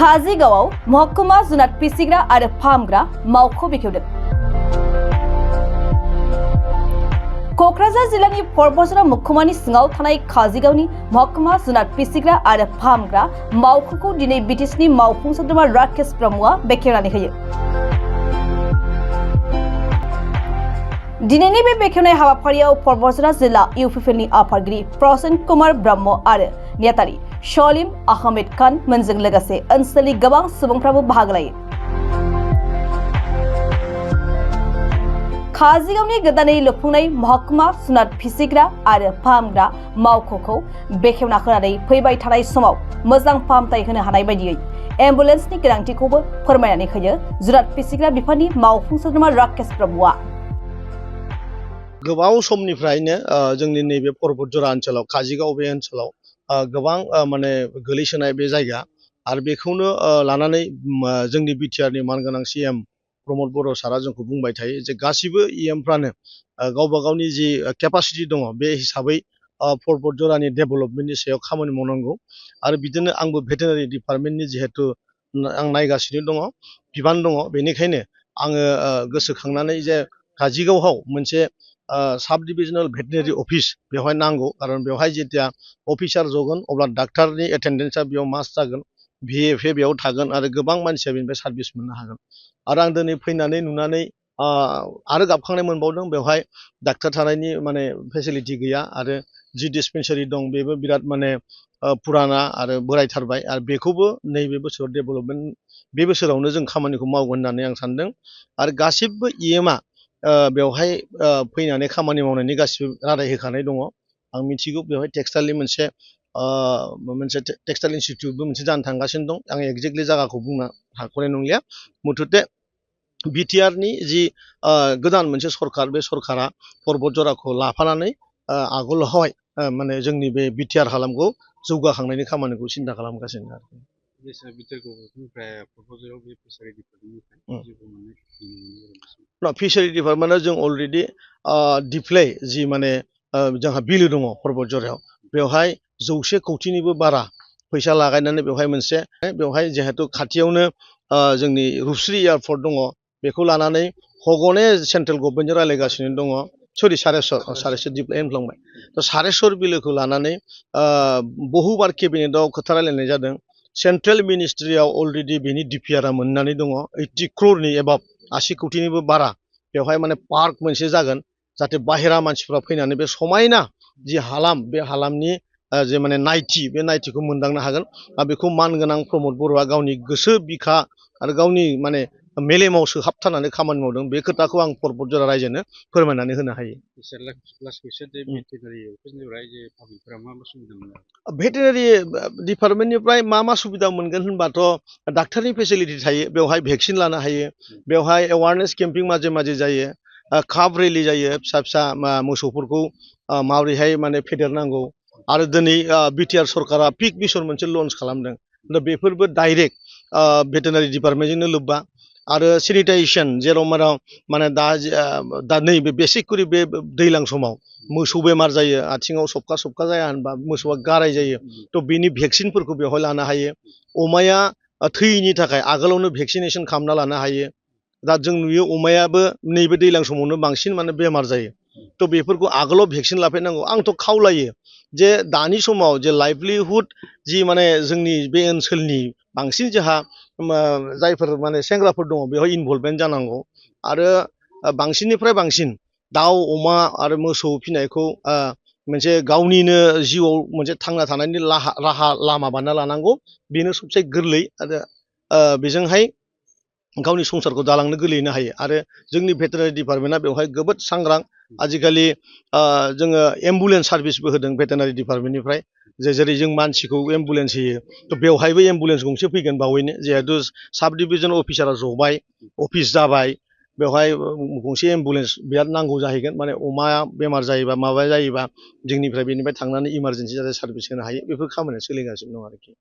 काजिगावआव महकुमा जुनाद फिसिग्रा आरो फाहामग्रा मावख' बेखेवदों। क'क्राझार जिल्लानि परबसरा महकुमानि सिङाव थानाय काजिगावनि महकुमा जुनाद फिसिग्रा आरो फाहामग्रा मावख'खौ दिनै बिटिसिनि मावफुं सोद्रोमा राकेश ब्रह्मआ बेखेवनानै होयो। दिनैनि बे बेखेवनाय हाबाफारियाव परबसरा जिल्ला इउपिपिएलनि आफादगिरि प्रसन कुमार ब्रह्म आरो नेतारि सलिम आहमेद खान मोनजों लोगोसे ओनसोलनि गोबां सुबुंफ्राबो बाहागो लायो। काजिगावनि गोदानै लुफुंनाय महकुमा जुनाद फिसिग्रा आरो फाहामग्रा मावख'खौ बेखेवना होनानै फैबाय थानाय समाव मोजां फाहामथाय होनो हानाय बायदियै एम्बुलेन्सनि गोनांथिखौबो फोरमायनानै होयो जुनाद फिसिग्रा बिफाननि मावफुं सोद्रोमा राकेश ब्रह्मआ। गोबाव समनिफ्रायनो जोंनि नैबे परबतजरा ओनसोलाव काजिगाव बे ओनसोलाव गोबां माने गोलैसोनाय बे जायगा आरो बेखौनो लानानै जोंनि बिटिआरनि मानगोनां सीएम प्रमद बर' सारा जोंखौ बुंबाय थायो जे गासिबो इएमफ्रानो गावबा गावनि जि केपासिटि दङ बे हिसाबै परबतजरानि डेभेलपमेन्टनि सायाव खामानि मावनांगौ आरो बिदिनो आंबो भेटेनारि डिपार्टमेन्टनि जिहेतु आं नायगासिनो दङ बिबान दङ बेनिखायनो आङो गोसोखांनानै जे काजिगावआव मोनसे साब डिभिजनेल भेटेनारि अफिस बेवहाय नांगौ खारन बेवहाय जेतिया अफिसार जगोन अब्ला डाक्टारनि एटेन्डेन्सआ बेयाव मास्ट जागोन भिएफए बेयाव थागोन आरो गोबां मानसिया बेनिफ्राय सार्भिस मोननो हागोन आरो आं दिनै फैनानै नुनानै आरो गाबखांनाय मोनबावदों बेवहाय डाक्टार थानायनि माने फेसिलिटि गैया आरो जि डिसपेन्सारि दं बेबो बिराद माने पुराना आरो बोरायथारबाय आरो बेखौबो नैबे बोसोराव डेभेलपमेन्ट बे बोसोरावनो जों खामानिखौ मावगोन होननानै आं सानदों आरो गासिबो इएमआ बेवहाय फैनानै खामानि मावनायनि गासिबो रादाय होखानाय दङ आं मिथिगौ बेवहाय टेक्सटाइलनि मोनसे टेक्सटाइल इनस्टिट्युटबो मोनसे जानो थांगासिनो दं आं एक्जेक्टलि जायगाखौ बुंनो हाख'नाय नंलिया मुथुथे बिटिआरनि जि गोदान मोनसे सरकार बे सरकारा परबतजराखौ लाफानानै आगोलावहाय माने जोंनि बे बिटिआर हालामखौ जौगाखांनायनि खामानिखौ सिन्था खालामगासिनो आरो फिसारि डिपार्टमेन्टआ जों अलरेडि दिप्लाय जि माने जोंहा बिलो दङ परबतजरायाव बेवहाय 100 कौटिनिबो बारा फैसा लागायनानै बेवहाय मोनसे बेवहाय जिहेतु खाथियावनो जोंनि रुपस्रि एयारपर्ट दङ बेखौ लानानै हगने सेन्ट्रेल गभर्नमेन्टजों रायज्लायगासिनो दङ सरि सारेस्वर दिप्लाय होनफ्लांबाय थ' सारेस्वर बिलोखौ लानानै बहुबार केबिनेटआव खोथा रायलायनाय जादों सेन्ट्रेल मिनिस्ट्रियाव अलरेडि बेनि डिपिआरआ मोननानै दङ 80 क्र'रनि एबाब 80 कौटिनिबो बारा बेवहाय माने पार्क मोनसे जागोन जाहाथे बाहेरा मानसिफ्रा फैनानै बे समायना जि हालाम बे हालामनि जे माने नायथि बे नायथिखौ मोनदांनो हागोन आरो बेखौ मानगोनां प्रमद बर'आ गावनि गोसो बिखा आरो गावनि माने मेलेमाव सोहाबथारनानै खामानि मावदों बे खोथाखौ आं परबतजरा रायजोनो फोरमायनानै होनो हायो। भेटेनारि डिपार्टमेन्टनिफ्राय मा सुबिदा मोनगोन होनबाथ' डाक्टारनि फेसिलिटि थायो बेवहाय भेक्सिन लानो हायो बेवहाय एवारनेस केम्पिं माजे माजे जायो काप रेलि जायो फिसा फिसा मोसौफोरखौ माबोरैहाय माने फेदेरनांगौ आरो दिनै बिटिआर सरकारा पिक मिशन मोनसे लन्च खालामदों दा बेफोरबो डाइरेक्ट भेटेनारि डिपार्टमेन्टजोंनो लोब्बा आरो सेनिटाइजेसन जेराव माने दा नैबे बेसिकलि बे दैज्लां समाव मोसौ बेमार जायो आथिङाव सबखा जाया होनबा मोसौआ गाराय जायो थ' बेनि भेक्सिनफोरखौ बेवहाय लानो हायो अमाया थैयैनि थाखाय आगोलावनो भेक्सिनेसन खालामना लानो हायो दा जों नुयो अमायाबो नैबे दैज्लां समावनो बांसिन माने बेमार जायो थ' बेफोरखौ आगोलाव भेक्सिन लाफैनांगौ आंथ' खावलायो जे दानि समाव जे लाइभलिहुड जि माने जोंनि बे ओनसोलनि बांसिन जोंहा जायफोर माने सेंग्राफोर दङ बेवहाय इनभल्भमेन्ट जानांगौ आरो बांसिननिफ्राय बांसिन दाउ अमा आरो मोसौ फिनायखौ मोनसे गावनिनो जिउआव मोनसे थांना थानायनि राहा लामा बानायना लानांगौ बेनो सबसे गोरलै आरो बेजोंहाय गावनि संसारखौ दालांनो गोरलैनो हायो आरो जोंनि भेटेनारि डिपार्टमेन्टआ बेवहाय जोबोद सांग्रां आजिखालि जोङो एम्बुलेन्स सार्भिसबो होदों भेटेनारि डिपार्टमेन्टनिफ्राय जेरै जों मानसिखौ एम्बुलेन्स होयो थ' बेवहायबो एम्बुलेन्स गंसे फैगोन बावैनो जिहेतु साब डिभिजन अफिसारा जबाय अफिस जाबाय बेवहाय गंसे एम्बुलेन्स बिराद नांगौ जाहैगोन माने अमा बेमार जायोबा माबा जायोबा जोंनिफ्राय बेनिफ्राय थांनानै इमारजेन्सि जाहाथे सार्भिस होनो हायो बेफोर खामानिया सोलिगासिनो दं आरोखि।